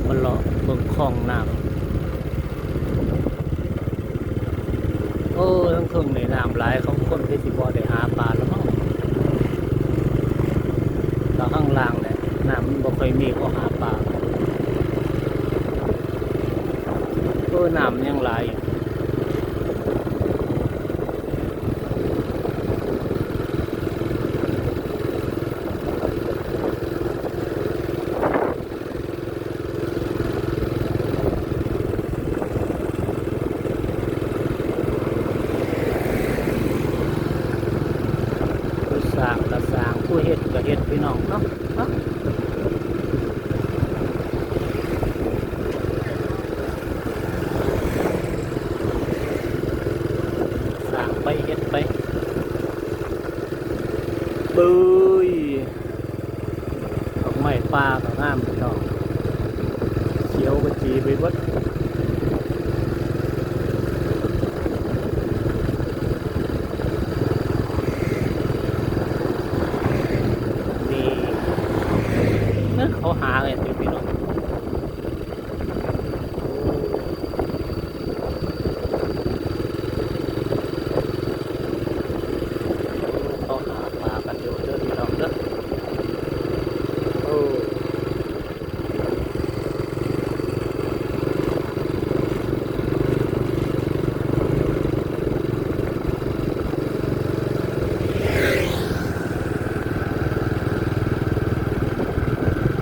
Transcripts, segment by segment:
ມາເລາະເບິ່ງຄອງນ້ຳ. ໂອ້ ທາງເທິງນີ້ນ້ຳຫຼາຍ ເຂົາຄົນຄືຊິບໍ່ໄດ້ຫາປາແລ້ວມັ້ງ. ແລ້ວຂ້າງລ່າງແຫຼະ ນ້ຳມັນບໍ່ຄ່ອຍມີ ເຂົາຫາປາ. ເອີ ນ້ຳຍັງຫຼາຍຢູ່. ຜູ້ສ້າງກໍສ້າງ ຜູ້ເຮັດກໍເຮັດ ພີ່ນ້ອງເນາະ. ສ້າງໄປເຮັດໄປ. ເບິ່ງ ດອກໄມ້ປ່າກໍງາມພີ່ນ້ອງ ຂຽວຂະຈີໄປເບິດ. ນີ້ນະ ເຂົາຫາກັນຢູ່ພີ່ນ້ອງ. ເຂົາຫາປາກັນຢູ່ເດີພີ່ນ້ອງເດີ. ໂອ້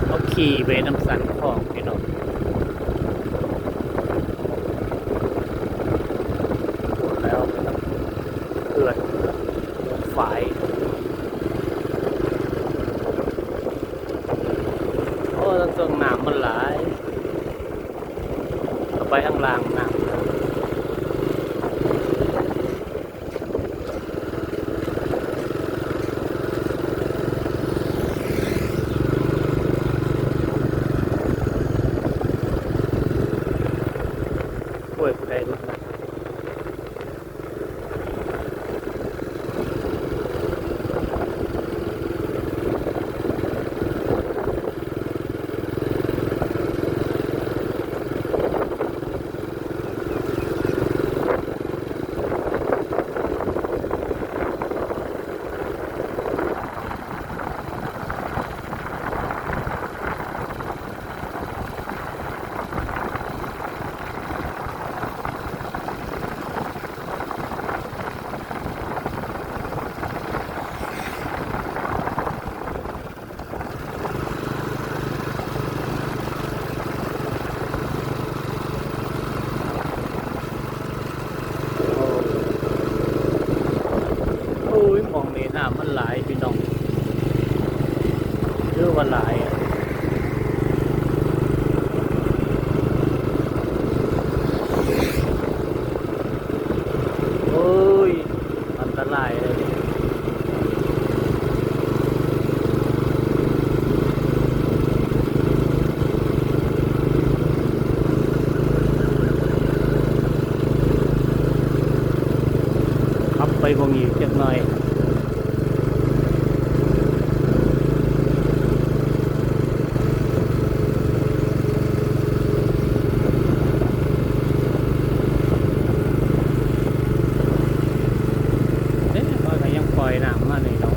ເຮົາຂີ່ໄປນຳສັນຂອງພີ່ນ້ອງ. ໂອ້ ແລ້ວໄປນຳເຮືອນ ເຮືອນຝາຍ. ໂອ້ ທາງເທິງນ້ຳມັນຫຼາຍ ເຂົ້າໄປທາງລ່າງນ້ຳ. ໂອ້ຍ ຜູ້ໃດລົດນະ? ໂອ້ຍ ໝ່ອງນີ້ນ້ຳມັນຫຼາຍພີ່ນ້ອງ ຖືວ່າຫຼາຍ. ໂອ້ຍ ອັນຕະລາຍເລີຍ. ຂັບໄປເບິ່ງອີກຈັກໜ້ອຍ. ເອີ ເຂົາກໍຍັງປ່ອຍນ້ຳມານີ້ເນາະ.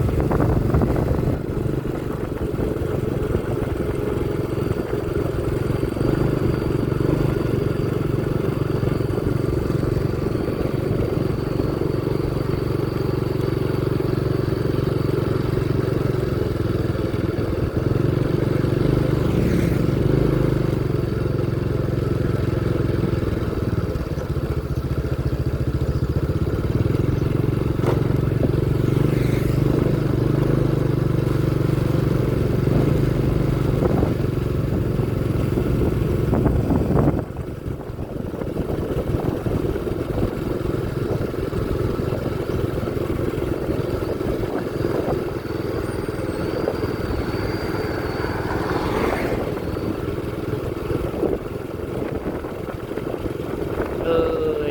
ເອີ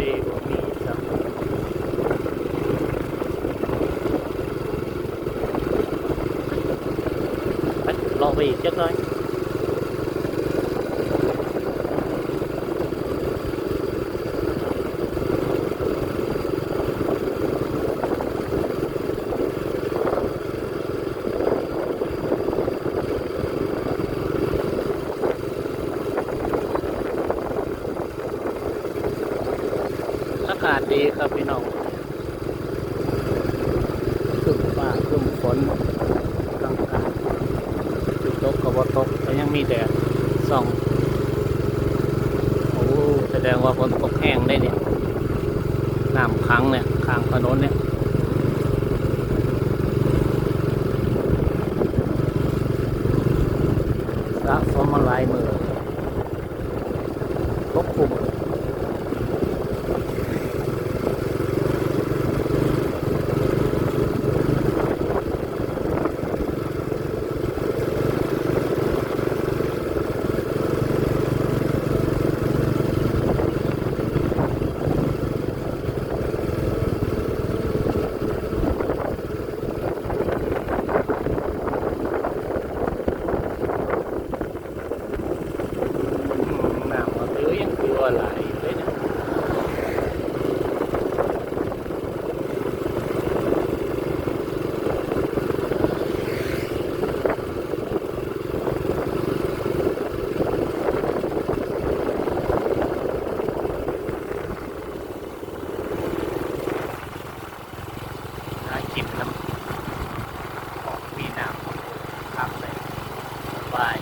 ຍ ບໍ່ມີຊ້ຳ. ໄປ ເລາະໄປອີກຈັກໜ້ອຍ. ດີຄັບພີ່ນ້ອງ ຄຶ້ມຟ້າຄຶ້ມຝົນກາງໆ ຊິຕົກກໍບໍ່ຕົກ ກໍຍັງມີແດດສ່ອງ. ໂອ້ ສະແດງວ່າຝົນຕົກແຮງເດ້ນີ້ ນ້ຳຂັງເນຍ ຂ້າງຖະໜົນເນຍ ສະສົມມາຫຼາຍມື້. ປົກຄຸມ. ອືມ ນ້ຳກໍຖືຍັງຖືວ່າຫຼາຍຢູ່ເດ້. ຫາກິນນຳຂອງມີນ້ຳ ຄັກເລີຍ ສະບາຍ.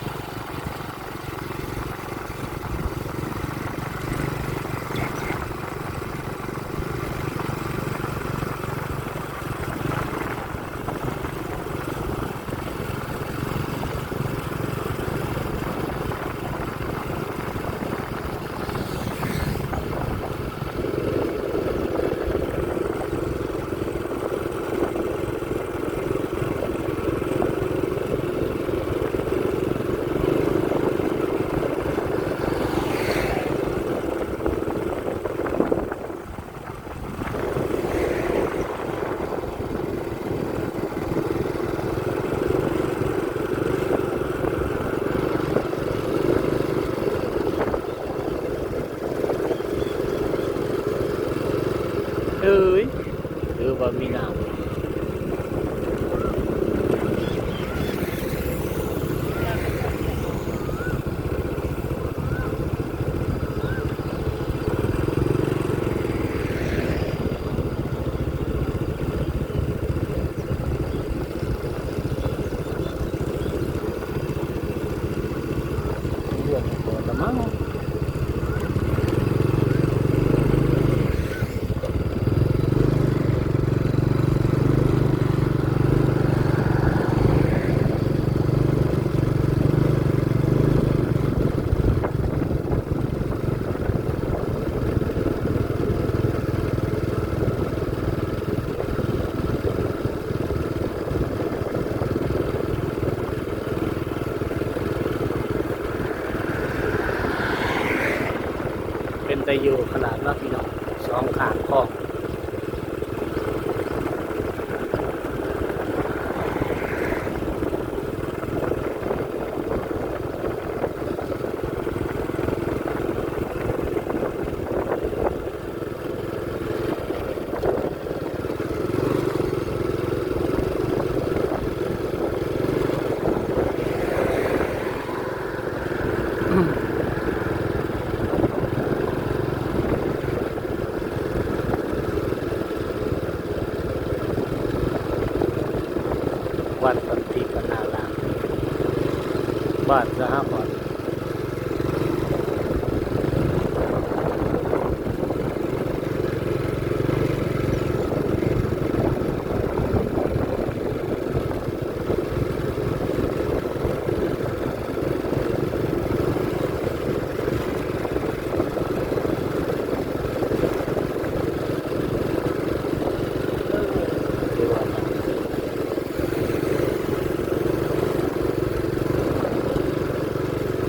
ເອີຍ ຫຼືວ່າມີນ້ຳ. ເລື່ອງເປີດລະມັ້ງ. ເປັນຕາຢູ່ຂະໜາດເນາະພີ່ນ້ອງ ສອງຂ້າງຄອງ. ວັດສັນຕິປະນາລາມ ບ້ານສະຫະພອນ. ເ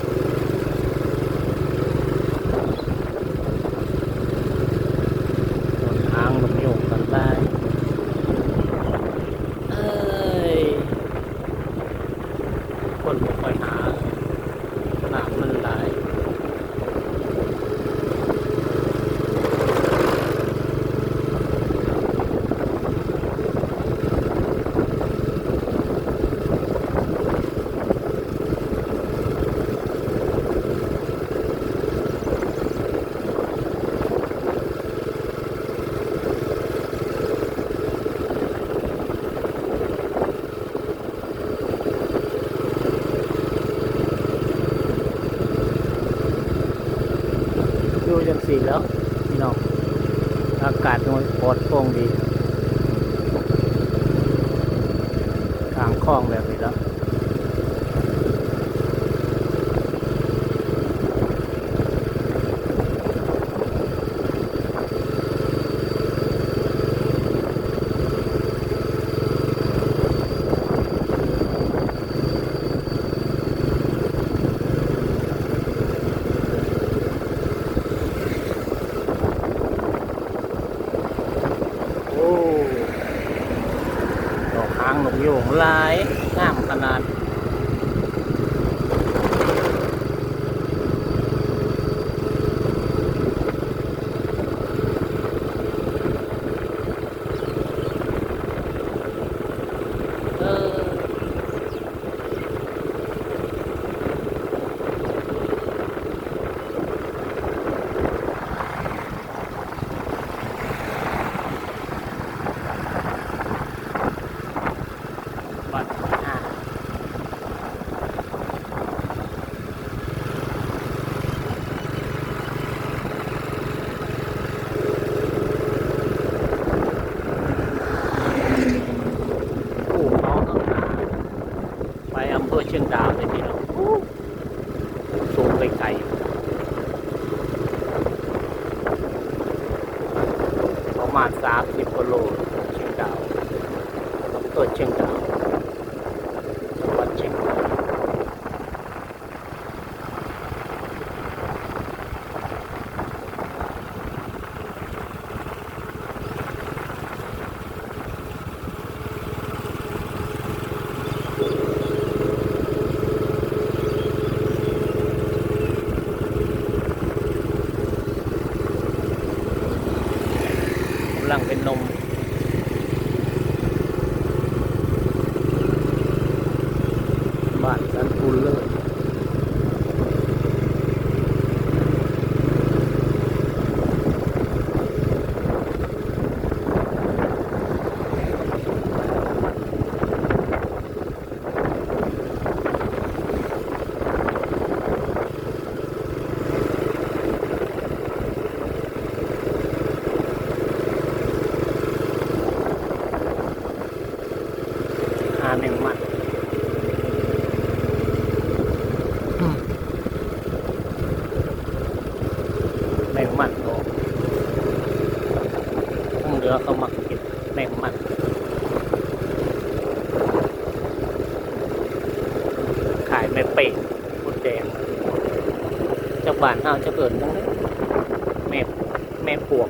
ຈັ່ງຊີ້ແລ້ວພີ່ນ້ອງ ອາກາດມັນປອດໂປ່ງດີ ຂ້າງຄອງແບບນີ້ແລ້ວ. ໂອ້ ດອກຫາງນົກໂຍງຫຼາຍ ງາມຂະໜາດ. ເອີ ບັດ ໂອ້ ເຮົາກຳລັງໄປອຳເພີຊຽງດາວເດ້ພີ່ນ້ອງ. ໂອ້ ສູງໄກໆ ປະມານສາມສິບກວ່າໂລ ຊຽງດາວ ອຳເພີຊຽງດາວ ຈັງຫວັດຊຽງດາວ. ກຳລັງເປັນໜຸ່ມ ບ້ານສັນປູເລີຍ. ຫາແມງມັນ ອືມ ແມງມັນອອກ ຄົນເຫຼືອເຂົາມັກກິນແມງມັນ ຄ້າຍແມ່ເປ້ງ ມົດແດງ ຈັກບ້ານເຮົາຈັກເອີ້ນຈັ່ງໃດ ແມ່ ແມ່ປວກ.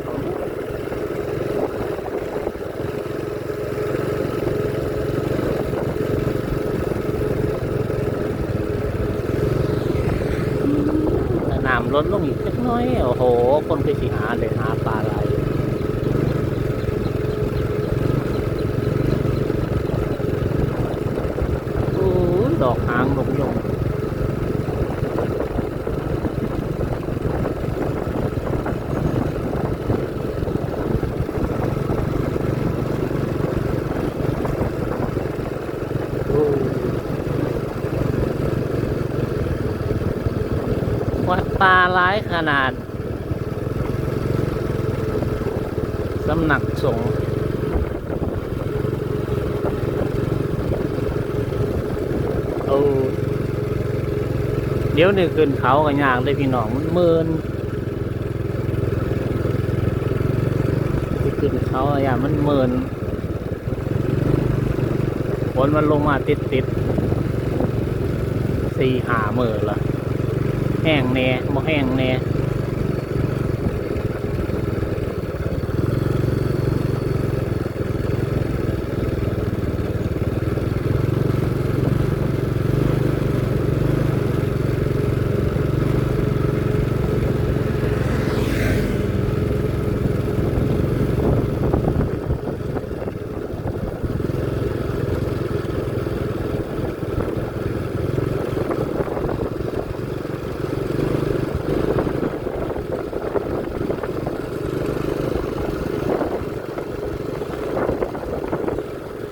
ແຕ່ນ້ຳລົດລົງອີກຈັກໜ້ອຍ ໂອ້ໂຫ ຄົນຄືຊິຫາ ໄດ້ຫາປາຫຼາຍ. ໂອ້ຍ ດອກຫາງນົກຍົງ. ວັດປ່າຫຼາຍຂະໜາດ ສຳນັກສົງ. ໂອ້ ດຽວນີ້ຂຶ້ນເຂົາກໍຍາກເດ້ພີ່ນ້ອງ ມັນເໝິ່ນ ຊິຂຶ້ນເຂົາຢ້ານມັນເໝິ່ນ. ຝົນມັນລົງມາຕິດໆ ສີ່ຫ້າມື້ລະ ແຫ້ງແດ່ ບໍ່ແຫ້ງແດ່.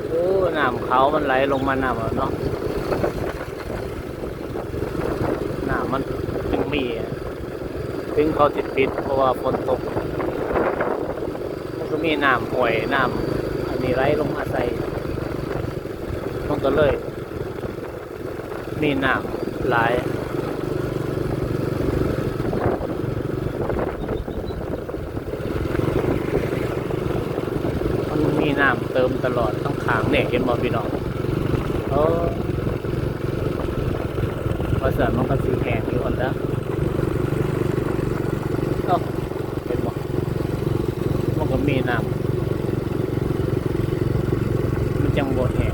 ໂອ້ ນ້ຳເຂົາມັນໄຫຼລົງມານຳແລ້ວເນາະ ນ້ຳມັນຈຶ່ງມີ. ເຖິງເຂົາຊິປິດເພາະວ່າຝົນຕົກ, ມັນກໍມີນ້ຳຫ້ວຍ ນ້ຳອັນນີ້ໄຫຼລົງມາໃສ່, ມັນກໍເລີຍ ມີນ້ຳຫຼາຍ, ມັນມີນ້ຳເຕີມຕະຫຼອດທັງຂ້າງເດ້ ເຫັນບໍ່ພີ່ນ້ອງ? ໂອ້ ວ່າຊັ້ນ ມັນກໍຊິແຫ້ງຢູ່ຫັ້ນລະ. ເອົ້າ ເຫັນບໍ່? ມັນກໍມີນ້ຳ ມັນຈັ່ງບໍ່ແຫ້ງ.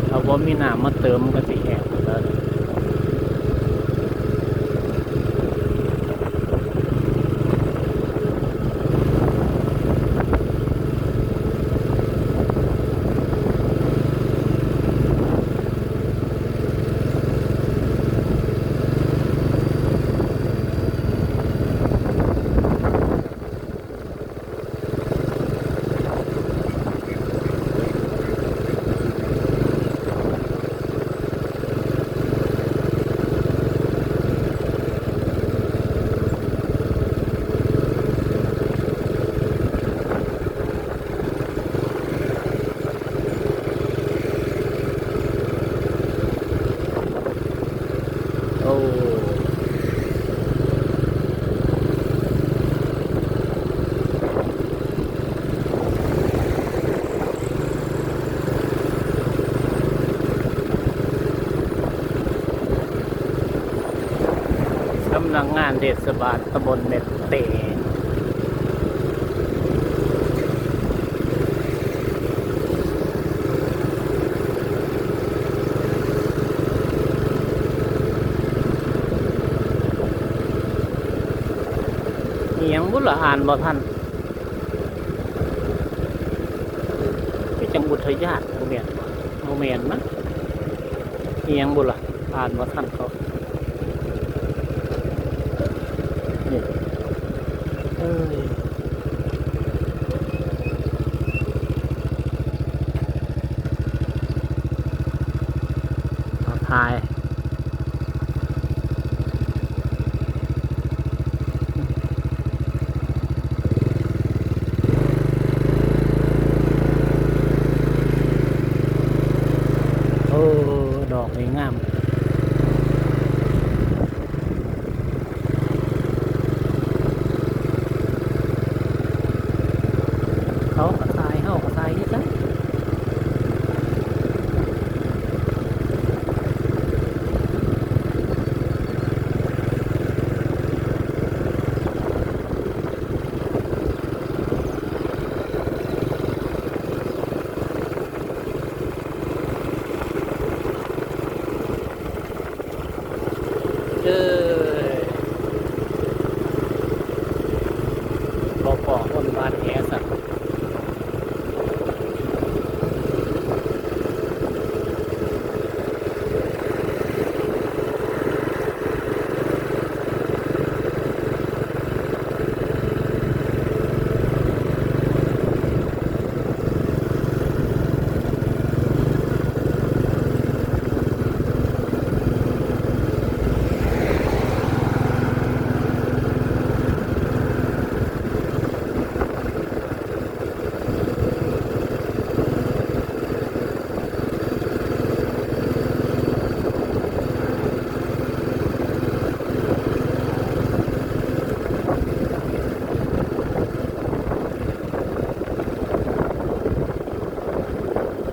ຖ້າບໍ່ມີນ້ຳມາເຕີມ ມັນກໍຊິແຫ້ງເບິດ. ໂອ້ ສຳນັກງານເທດ ສະບານຕຳບົນແມ່ນແຕ ອີ່ຫຍັງບຸລະ ອ່ານບໍ່ທັນ. ຄືຈັ່ງອຸທະຍານ ບໍ່ແມ່ນ ບໍ່ແມ່ນນະ. ອີ່ຫຍັງບຸລະ ອ່ານບໍ່ທັນເຂົາ. ນີ້ ເອີຍ ເອົາຖ່າຍ. ໂອ້ ດອກນີ້ງາມ. ເຂົາກໍຖ່າຍ ເຮົາກໍຖ່າຍຄືກັນ. ເອີ ບໍ່ພໍ້ຄົນບ້ານແຮຊັ້ນ.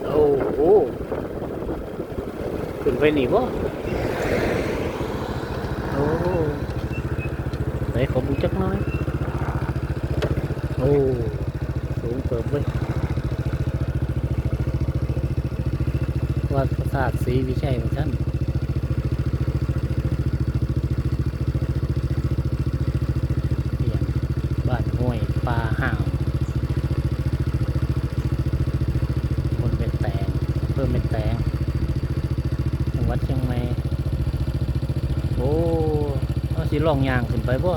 ໂອ້ໂຫ ຂຶ້ນໄປນີ້ບໍ່? ໂອ້ ໃສ່ເຂົ້າເບິ່ງຈັກໜ້ອຍ. ໂອ້ ສູງເຕີບເວີຍ ວັດພະທາດສີວິໄຊວ່າຊັ້ນ. ບ້ານຫ້ວຍປ່າຫ້າວ ເມືອງແມ່ແຕງ ອຳເພີແມ່ແຕງ ຈັງຫວັດຊຽງໃໝ່. ໂອ້ ເຮົາຊິລອງຍ່າງຂຶ້ນໄປບໍ່?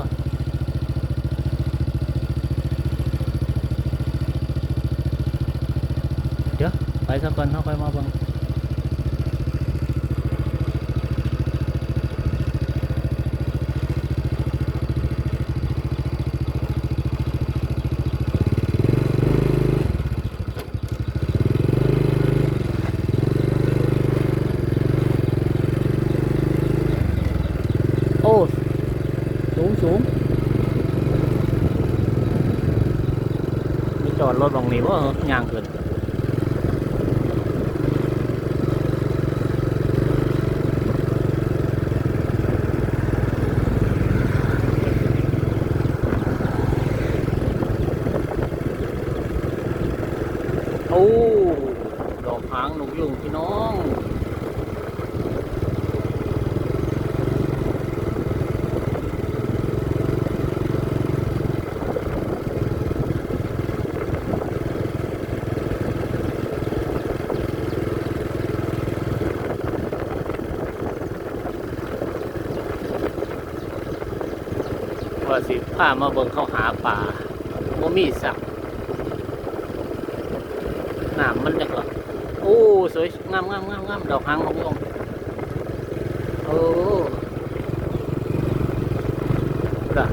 ດຽວ ໄປຊະກ່ອນ ເຮົາຄ່ອຍມາເບິ່ງ. ຈອດລົດໝ່ອງນີ້ບໍ່? ຍ່າງຂຶ້ນ. ໂອ້ ດອກຫາງນົກຍຸງພີ່ນ້ອງ. ວ່າຊິພາມາເບິ່ງເຂົາຫາປາ ບໍ່ມີຊ້ຳ. ນ້ຳມັນຈັ່ງກໍ ໂອ້ ສວຍ ງາມໆໆໆ ດອກຫາງນົກຍຸງ. ເອີ ພຸ້ນນະ.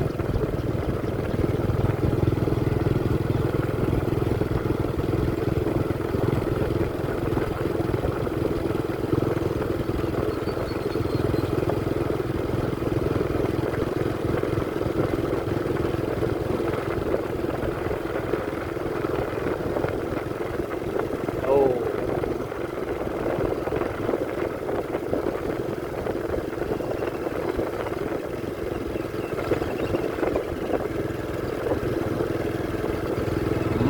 ໂອ້ ອ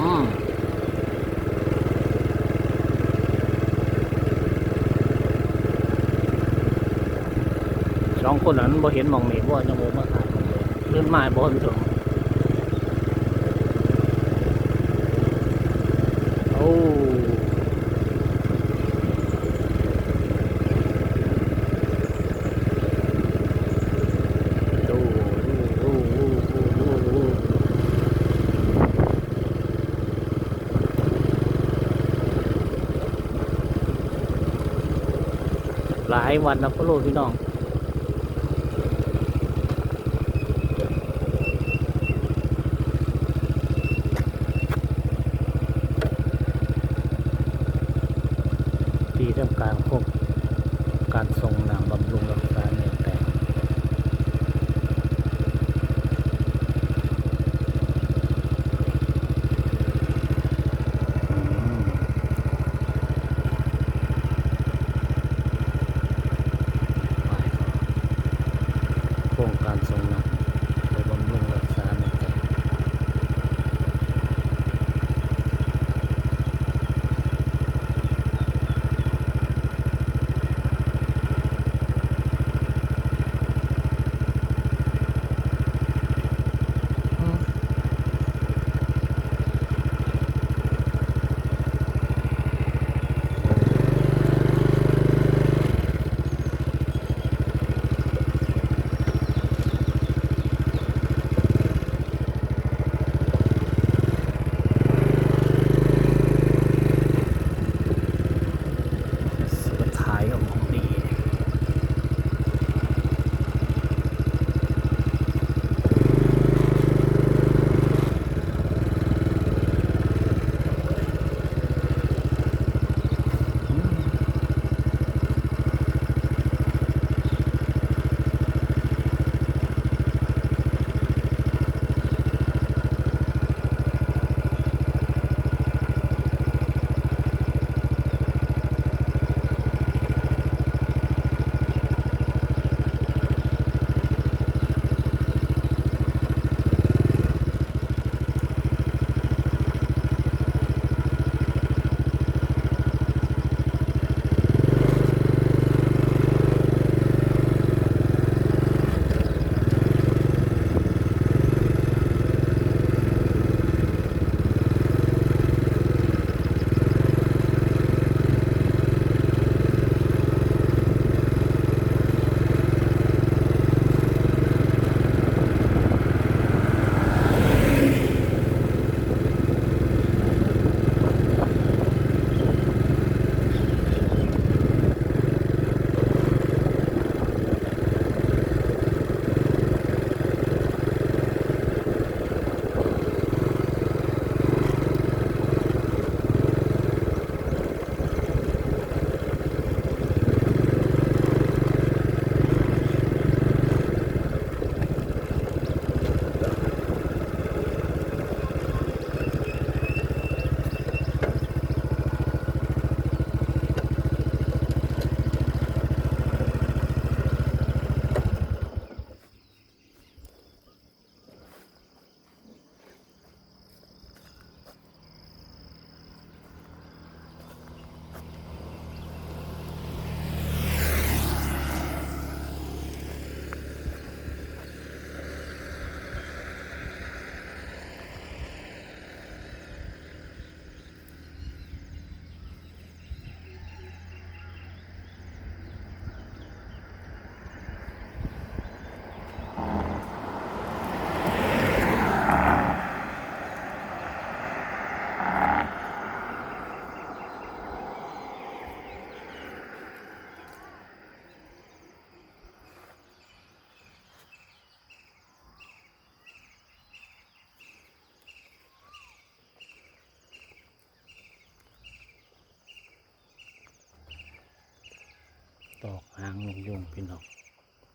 ືມ ສອງຄົນນັ້ນມັນບໍ່ເຫັນໝ່ອງນີ້ບໍ່? ຍັງບໍ່ມາຖ່າຍ ເດີນມາບໍ່ເຫັນຕົວ. ໂອ້ ໂອ້ ໂອ້ ໂອ້ ຫຼາຍວັດນະໂພໂລ ພີ່ນ້ອງ. ທີ່ທຳການໂຄງການສົ່ງນ້ຳບຳລຸງຮັກສາແມ່ແຕງ. ອືມ ໂຄງການສົ່ງນ້ຳໄປບຳລຸງຮັກສາແມ່ແຕງ. ໂ ດອກຫາງນົກຍຸງພີ່ນ້ອງ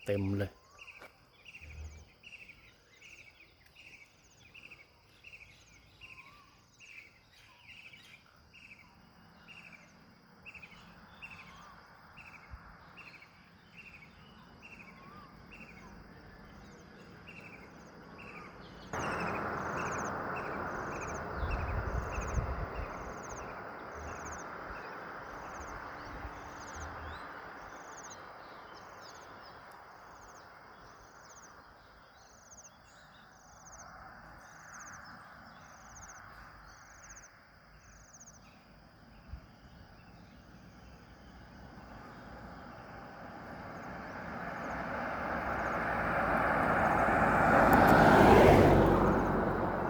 ເຕັມເລີຍ.